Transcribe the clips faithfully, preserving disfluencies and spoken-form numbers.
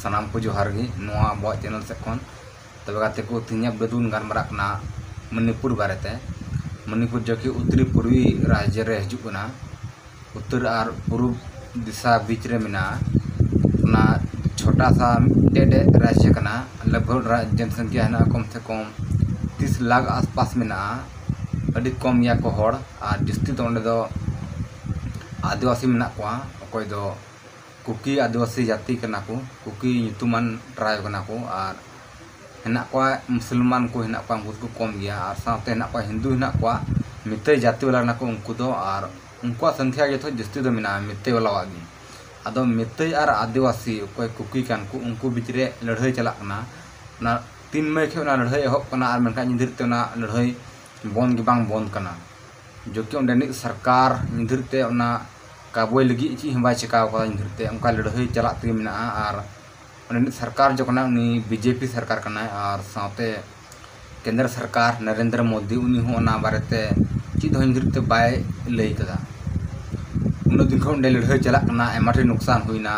ᱥᱟᱱᱟᱢ ᱠᱚ ᱡᱚᱦᱟᱨ ᱜᱮ ᱱᱚᱣᱟ ᱟᱵᱚᱣᱟᱜ ᱪᱮᱱᱮᱞ ᱥᱮᱫ ᱠᱷᱚᱱ᱾ ᱛᱚᱵᱮ ᱜᱟᱛᱮ ᱠᱚ, ᱛᱮᱦᱮᱧ update ᱵᱚᱱ ᱜᱟᱞᱢᱟᱨᱟᱜ ᱠᱟᱱᱟ ᱢᱚᱱᱤᱯᱩᱨ ᱵᱟᱨᱮᱛᱮ᱾ ᱢᱚᱱᱤᱯᱩᱨ ᱡᱚᱠᱤ ᱩᱛᱛᱚᱨᱤ ᱯᱩᱨᱵᱤ ᱨᱟᱡᱽᱡᱚ ᱨᱮ ᱦᱤᱡᱩᱜ ᱠᱟᱱᱟ, ᱩᱛᱛᱚᱨ ᱟᱨ ᱯᱩᱨᱩᱵ ᱫᱤᱥᱟ ᱵᱤᱪ ᱨᱮ ᱢᱮᱱᱟᱜᱼᱟ᱾ ᱚᱱᱟ ᱪᱷᱳᱴᱟ ᱥᱟ ᱢᱤᱫᱴᱮᱡ ᱨᱟᱡᱽᱡᱚ ᱠᱟᱱᱟ᱾ ᱞᱟᱜᱽᱵᱷᱟᱜᱽ ᱨᱟ-, ᱡᱚᱱᱥᱚᱝᱠᱷᱟ ᱦᱮᱱᱟᱜᱼᱟ ᱠᱚᱢ ᱥᱮ ᱠᱚᱢ ᱛᱤᱥ ᱞᱟᱠᱷ ᱟᱥᱯᱟᱥ ᱢᱮᱱᱟᱜᱼᱟ᱾ ᱟᱹᱰᱤ ᱠᱚᱢ ᱜᱮᱭᱟ ᱠᱚ ᱦᱚᱲ, ᱟᱨ ᱡᱟᱹᱥᱛᱤ ᱫᱚ ᱚᱸᱰᱮ ᱫᱚ ᱟᱹᱫᱤᱵᱟᱹᱥᱤ ᱢᱮᱱᱟᱜ ᱠᱚᱣᱟ, ᱚᱠᱚᱭ ᱫᱚ ᱠᱩᱠᱤ ᱟᱹᱫᱤᱵᱟᱹᱥᱤ ᱡᱟᱹᱛᱤ ᱠᱟᱱᱟ ᱠᱚ, ᱠᱩᱠᱤ ᱧᱩᱛᱩᱢᱟᱱ tribe ᱠᱟᱱᱟ ᱠᱚ᱾ ᱟᱨ ᱦᱮᱱᱟᱜ ᱠᱚᱣᱟ ᱢᱩᱥᱚᱞᱢᱟᱱ ᱠᱚ, ᱦᱮᱱᱟᱜ ᱠᱚᱣᱟ, ᱩᱱᱠᱩ ᱫᱚᱠᱚ ᱠᱚᱢ ᱜᱮᱭᱟ, ᱟᱨ ᱥᱟᱶᱛᱮ ᱦᱮᱱᱟᱜ ᱠᱚᱣᱟ ᱦᱤᱱᱫᱩ, ᱦᱮᱱᱟᱜ ᱠᱚᱣᱟ, ᱢᱤᱛᱟᱹᱭ ᱡᱟᱹᱛᱤ ᱵᱟᱞᱟ ᱠᱟᱱᱟ ᱠᱚ ᱩᱱᱠᱩ ᱫᱚ᱾ ᱟᱨ ᱩᱱᱠᱩᱣᱟᱜ ᱥᱚᱝᱠᱷᱟ ᱡᱚᱛᱚ ᱡᱟᱹᱥᱛᱤ ᱫᱚ ᱢᱮᱱᱟᱜᱼᱟ ᱢᱤᱛᱟᱹᱭ ᱵᱟᱞᱟᱣᱟᱜ ᱜᱮ᱾ ᱟᱫᱚ ᱢᱤᱛᱟᱹᱭ ᱟᱨ ᱟᱹᱫᱤᱵᱟᱹᱥᱤ ᱚᱠᱚᱭ ᱠᱩᱠᱤ ᱠᱟᱱ ᱠᱚ, ᱩᱱᱠᱩ ᱵᱤᱪ ᱨᱮ ᱞᱟᱹᱲᱦᱟᱹᱭ ᱪᱟᱞᱟᱜ ᱠᱟᱱᱟ᱾ ᱚᱱᱟ ᱛᱤᱱ ᱢᱟᱹᱭ ᱠᱷᱚᱱ ᱚᱱᱟ ᱞᱟᱹᱲᱦᱟᱹᱭ ᱮᱦᱚᱵ ᱠᱟᱱᱟ, ᱟᱨ ᱢᱮᱱᱠᱷᱟᱱ ᱧᱤᱫᱟᱹ ᱛᱮ ᱚᱱᱟ ᱞᱟᱹᱲᱦᱟᱹᱭ ᱵᱚᱱᱫ ᱜᱮ ᱵᱟᱝ ᱵᱚᱱᱫ ᱠᱟᱱᱟ᱾ ᱡᱚᱠᱤ ᱚᱸᱰᱮᱱᱤᱡ ᱥᱚᱨᱠᱟᱨ ᱧᱤᱫᱟᱹ ᱛᱮ ᱚᱱᱟ ᱠᱟᱵᱩᱭ ᱞᱟᱹᱜᱤᱫ ᱪᱮᱫ ᱦᱚᱸ ᱵᱟᱭ ᱪᱮᱠᱟᱣ ᱠᱟᱫᱟ᱾ ᱧᱤᱫᱟᱹ ᱛᱮ ᱚᱱᱠᱟ ᱞᱟᱹᱲᱦᱟᱹᱭ ᱪᱟᱞᱟᱜ ᱛᱮᱜᱮ ᱢᱮᱱᱟᱜᱼᱟ᱾ ᱟᱨ ᱚᱸᱰᱮᱱᱤᱡ ᱥᱚᱨᱠᱟᱨ ᱡᱚᱠᱷᱚᱱ ᱩᱱᱤ BJP ᱥᱚᱨᱠᱟᱨ ᱠᱟᱱᱟᱭ, ᱟᱨ ᱥᱟᱶᱛᱮ ᱠᱮᱱᱫᱨᱚ ᱥᱚᱨᱠᱟᱨ ᱱᱚᱨᱮᱱᱫᱨᱚ ᱢᱳᱫᱤ, ᱩᱱᱤ ᱦᱚᱸ ᱚᱱᱟ ᱵᱟᱨᱮᱛᱮ ᱪᱮᱫ ᱦᱚᱸ ᱧᱤᱫᱟᱹ ᱛᱮ ᱵᱟᱭ ᱞᱟᱹᱭ ᱠᱟᱫᱟ᱾ ᱩᱱᱟᱹᱜ ᱫᱤᱱ ᱠᱷᱚᱱ ᱚᱸᱰᱮ ᱞᱟᱹᱲᱦᱟᱹᱭ ᱪᱟᱞᱟᱜ ᱠᱟᱱᱟ, ᱟᱭᱢᱟ ᱰᱷᱮᱨ ᱱᱩᱠᱥᱟᱱ ᱦᱩᱭᱱᱟ᱾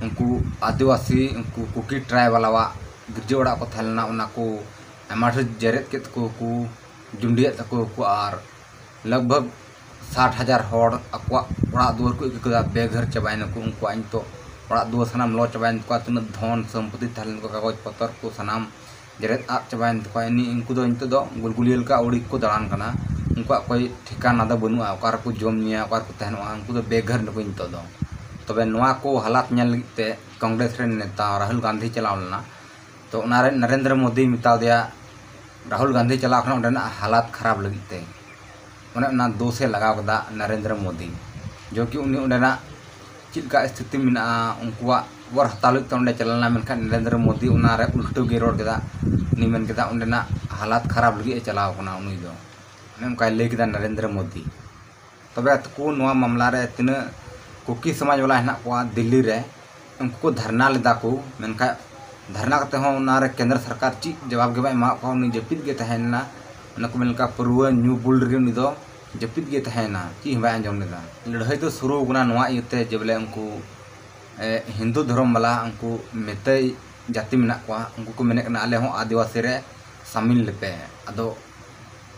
ᱩᱱᱠᱩ ᱟᱹᱫᱤᱵᱟᱹᱥᱤ, ᱩᱱᱠᱩ ᱠᱩᱠᱤ tribe ᱵᱟᱞᱟᱣᱟᱜ ᱜᱤᱨᱡᱟᱹ ᱚᱲᱟᱜ ᱠᱚ ᱛᱟᱦᱮᱸ ᱞᱮᱱᱟ, ᱚᱱᱟ ᱠᱚ ᱟᱭᱢᱟ ᱰᱷᱮᱨ ᱡᱮᱨᱮᱫ ᱠᱮᱫ ᱛᱟᱠᱚ ᱠᱚ, ᱡᱩᱸᱰᱤᱭᱮᱫ ᱛᱟᱠᱚ ᱠᱚ, ᱟᱨ ᱞᱟᱜᱽ ᱵᱷᱟᱜᱽ ᱥᱟᱴ ᱦᱟᱡᱟᱨ ᱦᱚᱲ ᱟᱠᱚᱣᱟᱜ ᱚᱲᱟᱜ ᱫᱩᱣᱟᱹᱨ ᱠᱚ ᱟᱹᱭᱠᱟᱹᱣ ᱠᱮᱫᱟ, ᱵᱮᱜᱷᱟᱨ ᱪᱟᱵᱟᱭᱮᱱᱟ ᱠᱚ᱾ ᱩᱱᱠᱩᱣᱟᱜ ᱱᱤᱛᱚᱜ ᱚᱲᱟᱜ ᱫᱩᱣᱟᱹᱨ ᱥᱟᱱᱟᱢ ᱞᱚ ᱪᱟᱵᱟᱭᱮᱱ ᱛᱟᱠᱚᱣᱟ, ᱛᱤᱱᱟᱹᱜ ᱫᱷᱚᱱ ᱥᱚᱢᱯᱚᱛᱤ ᱛᱟᱦᱮᱸ ᱞᱮᱱ ᱛᱟᱠᱚᱣᱟ, ᱠᱟᱜᱚᱡᱽ ᱯᱚᱛᱚᱨ ᱠᱚ ᱥᱟᱱᱟᱢ ᱡᱮᱨᱮᱫ ᱟᱫ ᱪᱟᱵᱟᱭᱮᱱ ᱛᱟᱠᱚᱣᱟ᱾ ᱤᱱᱤ ᱩᱱᱠᱩ ᱫᱚ ᱱᱤᱛᱚᱜ ᱫᱚ ᱜᱩᱞᱜᱩᱞᱤᱭᱟᱹ ᱞᱮᱠᱟ ᱟᱹᱣᱲᱤ ᱠᱚ ᱫᱟᱬᱟᱱ ᱠᱟᱱᱟ᱾ ᱩᱱᱠᱩᱣᱟᱜ ᱚᱠᱚᱭ ᱴᱷᱤᱠᱟᱱᱟ ᱫᱚ ᱵᱟᱹᱱᱩᱜᱼᱟ, ᱚᱠᱟ ᱨᱮᱠᱚ ᱡᱚᱢ ᱧᱩᱭᱟ, ᱚᱠᱟ ᱨᱮᱠᱚ ᱛᱟᱦᱮᱱᱚᱜᱼᱟ, ᱩᱱᱠᱩ ᱫᱚ ᱵᱮᱜᱷᱟᱨ ᱱᱟᱠᱚ ᱱᱤᱛᱚᱜ ᱫᱚ᱾ ᱛᱚᱵᱮ ᱱᱚᱣᱟ ᱠᱚ ᱦᱟᱞᱟᱛ ᱧᱮᱞ ᱞᱟᱹᱜᱤᱫ ᱛᱮ ᱠᱚᱝᱜᱨᱮᱥ ᱨᱮᱱ ᱱᱮᱛᱟ ᱨᱟᱦᱩᱞ ᱜᱟᱱᱫᱷᱤ ᱪᱟᱞᱟᱣ ᱞᱮᱱᱟ᱾ ᱛᱚ ᱚᱱᱟᱨᱮ ᱱᱚᱨᱮᱱᱫᱨᱚ ᱢᱳᱫᱤ ᱢᱮᱛᱟᱣ ᱫᱮᱭᱟ, ᱨᱟᱦᱩᱞ ᱜᱟᱱᱫᱷᱤ ᱪᱟᱞᱟᱣ ᱠᱟᱱᱟ ᱚᱸᱰᱮᱱᱟᱜ ᱦᱟᱞᱟᱛ ᱠᱷᱟᱨᱟᱯ ᱞᱟᱹᱜᱤᱫ ᱛᱮ᱾ ᱚᱱᱮ ᱚᱱᱟ ᱫᱳᱥᱮ ᱞᱟᱜᱟᱣ ᱠᱮᱫᱟ ᱱᱚᱨᱮᱱᱫᱨᱚ ᱢᱳᱫᱤ, ᱡᱚᱠᱤ ᱩᱱᱤ ᱚᱸᱰᱮᱱᱟᱜ ᱪᱮᱫ ᱞᱮᱠᱟ ᱥᱛᱷᱤᱛᱤ ᱢᱮᱱᱟᱜᱼᱟ, ᱩᱱᱠᱩᱣᱟᱜ ᱠᱷᱚᱵᱚᱨ ᱦᱟᱛᱟᱣ ᱞᱟᱹᱜᱤᱫ ᱛᱮ ᱚᱸᱰᱮ ᱪᱟᱞᱟᱣ ᱞᱮᱱᱟ, ᱢᱮᱱᱠᱷᱟᱱ ᱱᱚᱨᱮᱱᱫᱨᱚ ᱢᱳᱫᱤ ᱚᱱᱟᱨᱮ ᱩᱞᱴᱟᱹᱣ ᱜᱮ ᱨᱚᱲ ᱠᱮᱫᱟ᱾ ᱩᱱᱤ ᱢᱮᱱ ᱠᱮᱫᱟ ᱚᱸᱰᱮᱱᱟᱜ ᱦᱟᱞᱟᱛ ᱠᱷᱟᱨᱟᱯ ᱞᱟᱹᱜᱤᱫ ᱮ ᱪᱟᱞᱟᱣ ᱠᱟᱱᱟ ᱩᱱᱤ ᱫᱚ, ᱚᱱᱮ ᱚᱱᱠᱟᱭ ᱞᱟᱹᱭ ᱠᱮᱫᱟ ᱱᱚᱨᱮᱱᱫᱨᱚ ᱢᱳᱫᱤ᱾ ᱛᱚᱵᱮ ᱟᱛᱠᱩ ᱱᱚᱣᱟ ᱢᱟᱢᱞᱟ ᱨᱮ ᱛᱤᱱᱟᱹᱜ ᱠᱩᱠᱤ ᱥᱚᱢᱟᱡᱽ ᱵᱟᱞᱟ ᱦᱮᱱᱟᱜ ᱠᱚᱣᱟ ᱫᱤᱞᱞᱤ ᱨᱮ, ᱩᱱᱠᱩ ᱠᱚ ᱫᱷᱟᱨᱱᱟ ᱞᱮᱫᱟ ᱠᱚ, ᱢᱮᱱᱠᱷᱟᱱ ᱫᱷᱟᱨᱱᱟ ᱠᱟᱛᱮ ᱦᱚᱸ ᱚᱱᱟ ᱨᱮ ᱠᱮᱱᱫᱨᱚ ᱥᱚᱨᱠᱟᱨ ᱪᱮᱫ ᱡᱚᱵᱟᱵ ᱜᱮ ᱵᱟᱭ ᱮᱢᱟᱣᱟᱫ ᱠᱚᱣᱟ᱾ ᱩᱱᱤ ᱡᱟᱹᱯᱤᱫ ᱜᱮ ᱛᱟᱦᱮᱸ ᱞᱮᱱᱟ, ᱚᱱᱟ ᱠᱚ ᱢᱮᱱ ᱞᱮᱠᱟ ᱯᱟᱹᱨᱣᱟᱹ ᱧᱩ ᱵᱩᱞ ᱨᱮᱜᱮ ᱩᱱᱤ ᱫᱚ ᱡᱟᱹᱯᱤᱫ ᱜᱮ ᱛᱟᱦᱮᱸᱭᱮᱱᱟ, ᱪᱮᱫ ᱦᱚᱸ ᱵᱟᱭ ᱟᱸᱡᱚᱢ ᱞᱮᱫᱟ᱾ ᱞᱟᱹᱲᱦᱟᱹᱭ ᱫᱚ ᱥᱩᱨᱩ ᱠᱟᱱᱟ ᱱᱚᱣᱟ ᱤᱭᱟᱹᱛᱮ ᱡᱮ ᱵᱚᱞᱮ ᱩᱱᱠᱩ ᱮ, ᱦᱤᱱᱫᱩ ᱫᱷᱚᱨᱚᱢ ᱵᱟᱞᱟ ᱩᱱᱠᱩ ᱢᱮᱛᱮᱭ ᱡᱟᱹᱛᱤ ᱢᱮᱱᱟᱜ ᱠᱚᱣᱟ, ᱩᱱᱠᱩ ᱠᱚ ᱢᱮᱱᱮᱫ ᱠᱟᱱᱟ, "ᱟᱞᱮ ᱦᱚᱸ ᱟᱹᱫᱤᱵᱟᱹᱥᱤ ᱨᱮ ᱥᱟᱢᱤᱞ ᱞᱮᱯᱮ᱾" ᱟᱫᱚ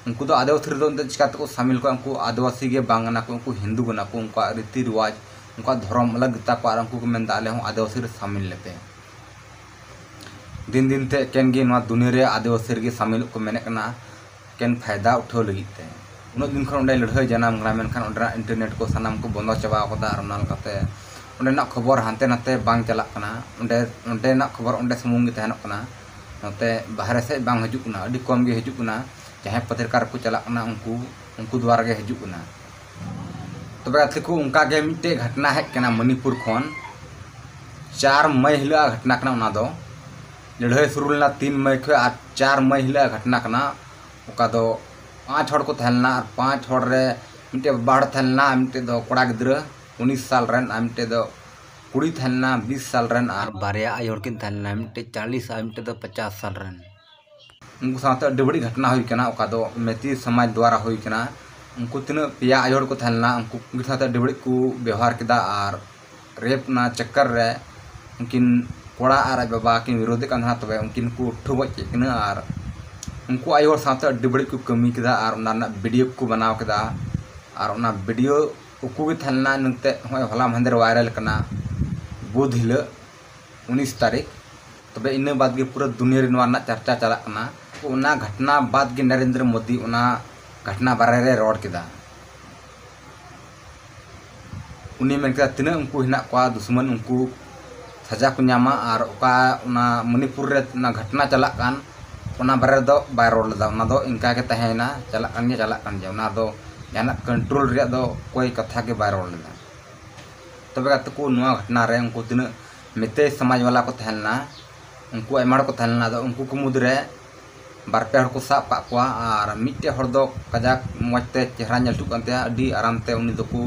ᱩᱱᱠᱩ ᱫᱚ ᱟᱹᱫᱤᱵᱟᱹᱥᱤ ᱨᱮᱫᱚ ᱮᱱᱛᱮᱫ ᱪᱤᱠᱟ ᱛᱮᱠᱚ ᱥᱟᱢᱤᱞ ᱠᱚᱣᱟ? ᱩᱱᱠᱩ ᱟᱹᱫᱤᱵᱟᱹᱥᱤ ᱜᱮ ᱵᱟᱝ ᱠᱟᱱᱟ ᱠᱚ, ᱩᱱᱠᱩ ᱦᱤᱱᱫᱩ ᱠᱟᱱᱟ ᱠᱚ, ᱩᱱᱠᱩᱣᱟᱜ ᱨᱤᱛᱤ ᱨᱮᱣᱟᱡᱽ, ᱩᱱᱠᱩᱣᱟᱜ ᱫᱷᱚᱨᱚᱢ ᱟᱞᱟᱜᱽ ᱜᱮᱛᱟ ᱠᱚᱣᱟ, ᱟᱨ ᱩᱱᱠᱩ ᱠᱚ ᱢᱮᱱᱫᱟ, "ᱟᱞᱮ ᱦᱚᱸ ᱟᱹᱫᱤᱵᱟᱹᱥᱤ ᱨᱮ ᱥᱟᱢᱤᱞ ᱞᱮᱯᱮ᱾" ᱫᱤᱱ ᱫᱤᱱ ᱛᱮ ᱮᱠᱮᱱ ᱜᱮ ᱱᱚᱣᱟ ᱫᱩᱱᱤᱭᱟᱹ ᱨᱮ ᱟᱹᱫᱤᱵᱟᱹᱥᱤ ᱨᱮᱜᱮ ᱥᱟᱢᱤᱞᱚᱜ ᱠᱚ ᱢᱮᱱᱮᱫ ᱠᱟᱱᱟ, ᱮᱠᱮᱱ ᱯᱷᱟᱭᱫᱟ ᱩᱴᱷᱟᱹᱣ ᱞᱟᱹᱜᱤᱫ ᱛᱮ᱾ ᱩᱱᱟᱹᱜ ᱫᱤᱱ ᱠᱷᱚᱱ ᱚᱸᱰᱮ ᱞᱟᱹᱲᱦᱟᱹᱭ ᱡᱟᱱᱟᱢ ᱠᱟᱱᱟ, ᱢᱮᱱᱠᱷᱟᱱ ᱚᱸᱰᱮᱱᱟᱜ ᱤᱱᱴᱟᱨᱱᱮᱴ ᱠᱚ ᱥᱟᱱᱟᱢ ᱠᱚ ᱵᱚᱱᱫᱚ ᱪᱟᱵᱟ ᱟᱠᱟᱫᱟ, ᱟᱨ ᱚᱱᱟ ᱞᱮᱠᱟᱛᱮ ᱚᱸᱰᱮᱱᱟᱜ ᱠᱷᱚᱵᱚᱨ ᱦᱟᱱᱛᱮ ᱱᱟᱛᱮ ᱵᱟᱝ ᱪᱟᱞᱟᱜ ᱠᱟᱱᱟ᱾ ᱚᱸᱰᱮ, ᱚᱸᱰᱮᱱᱟᱜ ᱠᱷᱚᱵᱚᱨ ᱚᱸᱰᱮ ᱥᱩᱢᱩᱝ ᱜᱮ ᱛᱟᱦᱮᱱᱚᱜ ᱠᱟᱱᱟ, ᱱᱚᱛᱮ ᱵᱟᱦᱨᱮ ᱥᱮᱫ ᱵᱟᱝ ᱦᱤᱡᱩᱜ ᱠᱟᱱᱟ, ᱟᱹᱰᱤ ᱠᱚᱢ ᱜᱮ ᱦᱤᱡᱩᱜ ᱠᱟᱱᱟ᱾ ᱡᱟᱦᱟᱸᱭ ᱯᱚᱛᱨᱤᱠᱟ ᱨᱮᱠᱚ ᱪᱟᱞᱟᱜ ᱠᱟᱱᱟ, ᱩᱱᱠᱩ, ᱩᱱᱠᱩ ᱫᱩᱣᱟᱨᱟ ᱜᱮ ᱦᱤᱡᱩᱜ ᱠᱟᱱᱟ᱾ ᱛᱚᱵᱮ ᱜᱟᱛᱮ ᱠᱚ, ᱚᱱᱠᱟ ᱜᱮ ᱢᱤᱫᱴᱮᱡ ᱜᱷᱟᱴᱱᱟ ᱦᱮᱡ ᱠᱟᱱᱟ ᱢᱚᱱᱤᱯᱩᱨ ᱠᱷᱚᱱ᱾ ᱪᱟᱨ ᱢᱟᱹᱭ ᱦᱤᱞᱳᱜ ᱜᱷᱟᱴᱱᱟ ᱠᱟᱱᱟ ᱚᱱᱟ ᱫᱚ᱾ ᱞᱟᱹᱲᱦᱟᱹᱭ ᱥᱩᱨᱩ ᱞᱮᱱᱟ ᱛᱤᱱ ᱢᱟᱹᱭ ᱠᱷᱚᱱ, ᱟᱨ ᱪᱟᱨ ᱢᱟᱹᱭ ᱦᱤᱞᱳᱜ ᱜᱷᱟᱴᱱᱟ ᱠᱟᱱᱟ᱾ ᱚᱠᱟ ᱫᱚ ᱯᱟᱸᱪ ᱦᱚᱲ ᱠᱚ ᱛᱟᱦᱮᱸ ᱞᱮᱱᱟ, ᱟᱨ ᱯᱟᱸᱪ ᱦᱚᱲ ᱨᱮ ᱢᱤᱫᱴᱮᱡ ᱵᱟᱵᱟ ᱦᱚᱲ ᱛᱟᱦᱮᱸ ᱞᱮᱱᱟ, ᱟᱨ ᱢᱤᱫᱴᱮᱡ ᱫᱚ ᱠᱚᱲᱟ ᱜᱤᱫᱽᱨᱟᱹ ᱩᱱᱤᱥ ᱥᱟᱞ ᱨᱮᱱ, ᱟᱨ ᱢᱤᱫᱴᱮᱡ ᱫᱚ ᱠᱩᱲᱤ ᱛᱟᱦᱮᱸ ᱞᱮᱱᱟ ᱵᱤᱥ ᱥᱟᱞ ᱨᱮᱱ, ᱟᱨ ᱵᱟᱨᱭᱟ ᱟᱭᱳ ᱦᱚᱲ ᱠᱤᱱ ᱛᱟᱦᱮᱸ ᱞᱮᱱᱟ, ᱢᱤᱫᱴᱮᱡ ᱪᱟᱞᱤᱥ ᱟᱨ ᱢᱤᱫᱴᱮᱡ ᱫᱚ ᱯᱚᱪᱟᱥ ᱥᱟᱞ ᱨᱮᱱ᱾ ᱩᱱᱠᱩ ᱥᱟᱶᱛᱮ ᱟᱹᱰᱤ ᱵᱟᱹᱲᱤᱡ ᱜᱷᱚᱴᱱᱟ ᱦᱩᱭ ᱠᱟᱱᱟ, ᱚᱠᱟ ᱫᱚ ᱢᱮᱛᱤ ᱥᱚᱢᱟᱡᱽ ᱫᱣᱟᱨᱟ ᱦᱩᱭ ᱠᱟᱱᱟ᱾ ᱩᱱᱠᱩ ᱛᱤᱱᱟᱹᱜ ᱯᱮᱭᱟ ᱟᱭᱳ ᱦᱚᱲ ᱠᱚ ᱛᱟᱦᱮᱸ ᱞᱮᱱᱟ, ᱩᱱᱠᱩ ᱩᱱᱠᱤᱱ ᱥᱟᱶᱛᱮ ᱟᱹᱰᱤ ᱵᱟᱹᱲᱤᱡ ᱠᱚ ᱵᱮᱣᱦᱟᱨ ᱠᱮᱫᱟ, ᱟᱨ ᱨᱮᱯ ᱚᱱᱟ ᱪᱟᱠᱠᱟᱨ ᱨᱮ ᱩᱱᱠᱤᱱ ᱠᱚᱲᱟ ᱟᱨ ᱟᱡ ᱵᱟᱵᱟ ᱠᱤᱱ ᱵᱤᱨᱳᱫᱮᱫ ᱠᱟᱱ ᱛᱟᱦᱮᱱᱟ, ᱛᱚᱵᱮ ᱩᱱᱠᱤᱱ ᱠᱚ ᱩᱴᱷᱟᱹ ᱜᱚᱡ ᱠᱮᱫ ᱠᱤᱱᱟ᱾ ᱟᱨ ᱩᱱᱠᱩ ᱟᱭᱳ ᱦᱚᱲ ᱥᱟᱶᱛᱮ ᱟᱹᱰᱤ ᱵᱟᱹᱲᱤᱡ ᱠᱚ ᱠᱟᱹᱢᱤ ᱠᱮᱫᱟ, ᱟᱨ ᱚᱱᱟ ᱨᱮᱱᱟᱜ ᱵᱷᱤᱰᱤᱭᱳ ᱠᱚ ᱵᱮᱱᱟᱣ ᱠᱮᱫᱟ᱾ ᱟᱨ ᱚᱱᱟ ᱵᱷᱤᱰᱤᱭᱳ ᱩᱠᱩ ᱜᱮ ᱛᱟᱦᱮᱸ ᱞᱮᱱᱟ, ᱱᱤᱛᱚᱜ ᱦᱚᱸᱜᱼᱚᱭ ᱦᱚᱞᱟ ᱢᱟᱦᱫᱮᱨ ᱵᱷᱟᱭᱨᱟᱞ ᱠᱟᱱᱟ, ᱵᱩᱫᱷ ᱦᱤᱞᱳᱜ, ᱩᱱᱤᱥ ᱛᱟᱹᱨᱤᱠᱷ᱾ ᱛᱚᱵᱮ ᱤᱱᱟᱹ ᱵᱟᱫᱽ ᱜᱮ ᱯᱩᱨᱟᱹ ᱫᱩᱱᱤᱭᱟᱹ ᱨᱮ ᱱᱚᱣᱟ ᱨᱮᱱᱟᱜ ᱪᱟᱨᱪᱟ ᱪᱟᱞᱟᱜ ᱠᱟᱱᱟ᱾ ᱚᱱᱟ ᱜᱷᱚᱴᱱᱟ ᱵᱟᱫᱽ ᱜᱮ ᱱᱚᱨᱮᱱᱫᱨᱚ ᱢᱳᱫᱤ ᱚᱱᱟ ᱜᱷᱚᱴᱱᱟ ᱵᱟᱨᱮ ᱨᱮ ᱨᱚᱲ ᱠᱮᱫᱟ᱾ ᱩᱱᱤ ᱢᱮᱱ ᱠᱮᱫᱟ, ᱛᱤᱱᱟᱹᱜ ᱩᱱᱠᱩ ᱦᱮᱱᱟᱜ ᱠᱚᱣᱟ ᱫᱩᱥᱢᱟᱱ, ᱩᱱᱠᱩ ᱥᱟᱡᱟ ᱠᱚ ᱧᱟᱢᱟ, ᱟᱨ ᱚᱠᱟ ᱚᱱᱟ ᱢᱚᱱᱤᱯᱩᱨ ᱨᱮ ᱚᱱᱟ ᱜᱷᱚᱴᱱᱟ ᱪᱟᱞᱟᱜ ᱠᱟᱱ, ᱚᱱᱟ ᱵᱟᱨᱮ ᱨᱮᱫᱚ ᱵᱟᱭ ᱨᱚᱲ ᱞᱮᱫᱟ᱾ ᱚᱱᱟ ᱫᱚ ᱤᱱᱠᱟ ᱜᱮ ᱛᱟᱦᱮᱸᱭᱮᱱᱟ, ᱪᱟᱞᱟᱜ ᱠᱟᱱ ᱜᱮᱭᱟ, ᱪᱟᱞᱟᱜ ᱠᱟᱱ ᱜᱮᱭᱟ᱾ ᱚᱱᱟ ᱫᱚ ᱡᱟᱦᱟᱱᱟᱜ ᱠᱚᱱᱴᱨᱳᱞ ᱨᱮᱭᱟᱜ ᱫᱚ ᱚᱠᱚᱭ ᱠᱟᱛᱷᱟ ᱜᱮ ᱵᱟᱭ ᱨᱚᱲ ᱞᱮᱫᱟ᱾ ᱛᱚᱵᱮ ᱜᱟᱛᱮ ᱠᱚ, ᱱᱚᱣᱟ ᱜᱷᱚᱴᱱᱟ ᱨᱮ ᱩᱱᱠᱩ ᱛᱤᱱᱟᱹᱜ ᱢᱮᱛᱮ ᱥᱚᱢᱟᱡᱽ ᱵᱟᱞᱟ ᱠᱚ ᱛᱟᱦᱮᱸ ᱞᱮᱱᱟ, ᱩᱱᱠᱩ ᱟᱭᱢᱟ ᱦᱚᱲ ᱠᱚ ᱛᱟᱦᱮᱸ ᱞᱮᱱᱟ᱾ ᱟᱫᱚ ᱩᱱᱠᱩ ᱠᱚ ᱢᱩᱫᱽᱨᱮ ᱵᱟᱨ ᱯᱮ ᱦᱚᱲ ᱠᱚ ᱥᱟᱵ ᱠᱟᱜ ᱠᱚᱣᱟ, ᱟᱨ ᱢᱤᱫᱴᱮᱡ ᱦᱚᱲ ᱫᱚ ᱠᱟᱡᱟᱠ ᱢᱚᱡᱽ ᱛᱮ ᱪᱮᱦᱨᱟ ᱧᱮᱞ ᱴᱷᱤᱠ ᱠᱟᱱ ᱛᱟᱭᱟ, ᱟᱹᱰᱤ ᱟᱨᱟᱢ ᱛᱮ ᱩᱱᱤ ᱫᱚᱠᱚ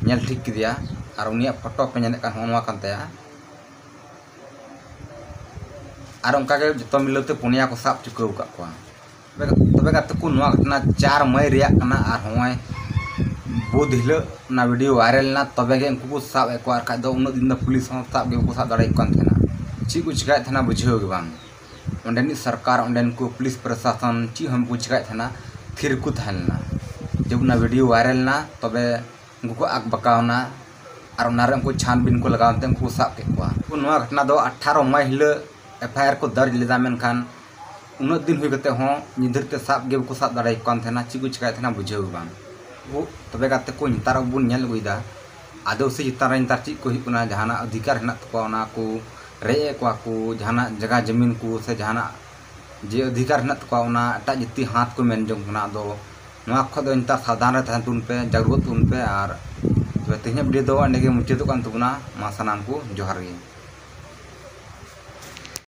ᱧᱮᱞ ᱴᱷᱤᱠ ᱠᱮᱫᱮᱭᱟ᱾ ᱟᱨ ᱩᱱᱤᱭᱟᱜ ᱯᱷᱳᱴᱳ ᱯᱮ ᱧᱮᱞᱮᱫ ᱠᱟᱱ, ᱦᱚᱸᱜᱼᱚ ᱱᱚᱣᱟ ᱠᱟᱱ ᱛᱟᱭᱟ᱾ ᱟᱨ ᱚᱱᱠᱟ ᱜᱮ ᱡᱚᱛᱚ ᱢᱤᱞᱟᱹᱣ ᱛᱮ ᱯᱩᱱᱭᱟ ᱠᱚ ᱥᱟᱵ ᱪᱩᱠᱟᱹᱣ ᱟᱠᱟᱫ ᱠᱚᱣᱟ᱾ ᱛᱚᱵᱮ, ᱛᱚᱵᱮ ᱜᱟᱛᱮ ᱠᱚ, ᱱᱚᱣᱟ ᱜᱷᱚᱴᱱᱟ ᱪᱟᱨ ᱢᱟᱹᱭ ᱨᱮᱭᱟᱜ ᱠᱟᱱᱟ, ᱟᱨ ᱦᱚᱸᱜᱼᱚᱭ ᱵᱩᱫ ᱦᱤᱞᱳᱜ ᱚᱱᱟ ᱵᱷᱤᱰᱤᱭᱳ ᱵᱷᱟᱭᱨᱟᱞ ᱮᱱᱟ, ᱛᱚᱵᱮ ᱜᱮ ᱩᱱᱠᱩ ᱠᱚ ᱥᱟᱵ ᱮᱫ ᱠᱚᱣᱟ, ᱟᱨ ᱠᱷᱟᱡ ᱫᱚ ᱩᱱᱟᱹᱜ ᱫᱤᱱ ᱫᱚ ᱯᱩᱞᱤᱥ ᱦᱚᱸ ᱥᱟᱵ ᱜᱮ ᱵᱟᱠᱚ ᱥᱟᱵ ᱫᱟᱲᱮᱭᱟᱠᱚ ᱠᱟᱱ ᱛᱟᱦᱮᱱᱟ᱾ ᱪᱮᱫ ᱠᱚ ᱪᱤᱠᱟᱭᱮᱫ ᱛᱟᱦᱮᱱᱟ ᱵᱩᱡᱷᱟᱹᱣ ᱜᱮ ᱵᱟᱝ᱾ ᱚᱸᱰᱮᱱᱤᱡ ᱥᱚᱨᱠᱟᱨ, ᱚᱸᱰᱮᱱ ᱠᱚ ᱯᱩᱞᱤᱥ ᱯᱨᱚᱥᱟᱥᱚᱱ ᱪᱮᱫ ᱦᱚᱸ ᱵᱟᱠᱚ ᱪᱤᱠᱟᱭᱮᱫ ᱛᱟᱦᱮᱱᱟ, ᱛᱷᱤᱨ ᱠᱚ ᱛᱟᱦᱮᱸ ᱞᱮᱱᱟ᱾ ᱡᱚᱵ ᱚᱱᱟ ᱵᱷᱤᱰᱤᱭᱳ ᱵᱷᱟᱭᱨᱟᱞ ᱮᱱᱟ, ᱛᱚᱵᱮ ᱩᱱᱠᱩ ᱠᱚ ᱟᱠ ᱵᱟᱠᱟᱣ ᱮᱱᱟ, ᱟᱨ ᱚᱱᱟᱨᱮ ᱩᱱᱠᱩ ᱪᱷᱟᱱᱵᱤᱱ ᱠᱚ ᱞᱟᱜᱟᱣ ᱮᱱᱛᱮ ᱩᱱᱠᱩ ᱠᱚ ᱥᱟᱵ ᱠᱮᱫ ᱠᱚᱣᱟ᱾ ᱱᱚᱣᱟ ᱜᱷᱚᱴᱚᱱᱟ ᱫᱚ ᱟᱴᱷᱟᱨᱚ ᱢᱟᱭ ᱦᱤᱞᱳᱜ ᱮᱯᱷ ᱟᱭ ᱟᱨ ᱠᱚ ᱫᱟᱨᱡᱽ ᱞᱮᱫᱟ, ᱢᱮᱱᱠᱷᱟᱱ ᱩᱱᱟᱹᱜ ᱫᱤᱱ ᱦᱩᱭ ᱠᱟᱛᱮ ᱦᱚᱸ ᱧᱤᱫᱟᱹ ᱛᱮ ᱥᱟᱵ ᱜᱮ ᱵᱟᱠᱚ ᱥᱟᱵ ᱫᱟᱲᱮᱭᱟᱠᱚ ᱠᱟᱱ ᱛᱟᱦᱮᱱᱟ᱾ ᱪᱮᱫ ᱠᱚ ᱪᱤᱠᱟᱭᱮᱫ ᱛᱟᱦᱮᱱᱟ ᱵᱩᱡᱷᱟᱹᱣ ᱜᱮ ᱵᱟᱝ᱾ ᱟᱵᱚ ᱛᱚᱵᱮ ᱜᱟᱛᱮ ᱠᱚ, ᱱᱮᱛᱟᱨ ᱟᱵᱚ ᱵᱚᱱ ᱧᱮᱞ ᱟᱹᱜᱩᱭᱮᱫᱟ, ᱟᱹᱫᱤᱵᱟᱹᱥᱤ ᱪᱮᱛᱟᱱ ᱨᱮ ᱱᱮᱛᱟᱨ ᱪᱮᱫ ᱠᱚ ᱦᱩᱭᱩᱜ ᱠᱟᱱᱟ, ᱡᱟᱦᱟᱱᱟᱜ ᱚᱫᱷᱤᱠᱟᱨ ᱦᱮᱱᱟᱜ ᱛᱟᱠᱚᱣᱟ ᱚᱱᱟ ᱠᱚ ᱨᱮᱡ ᱮᱫ ᱠᱚᱣᱟ ᱠᱚ, ᱡᱟᱦᱟᱱᱟᱜ ᱡᱟᱭᱜᱟ ᱡᱚᱢᱤᱱ ᱠᱚ ᱥᱮ ᱡᱟᱦᱟᱱᱟᱜ ᱡᱮ ᱚᱫᱷᱤᱠᱟᱨ ᱦᱮᱱᱟᱜ ᱛᱟᱠᱚᱣᱟ ᱚᱱᱟ ᱮᱴᱟᱜ ᱡᱟᱹᱛᱤ ᱦᱟᱛ ᱠᱚ ᱢᱮᱱ ᱡᱚᱝ ᱠᱟᱱᱟ᱾ ᱟᱫᱚ ᱱᱚᱣᱟ ᱠᱷᱚᱱ ᱫᱚ ᱱᱮᱛᱟᱨ ᱥᱟᱵᱫᱷᱟᱱ ᱨᱮ ᱛᱟᱦᱮᱱ ᱛᱟᱵᱚᱱ ᱯᱮ, ᱡᱟᱜᱽᱨᱩᱠ ᱛᱟᱵᱚᱱ ᱯᱮ᱾ ᱟᱨ ᱛᱚᱵᱮ ᱛᱮᱦᱮᱧᱟᱜ ᱵᱷᱤᱰᱤᱭᱳ ᱫᱚ ᱚᱸᱰᱮ ᱜᱮ ᱢᱩᱪᱟᱹᱫᱚᱜ ᱠᱟᱱ ᱛᱟᱵᱚᱱᱟ᱾ ᱢᱟ ᱥᱟᱱᱟᱢ ᱠᱚ ᱡᱚᱦᱟᱨ ᱜᱮ᱾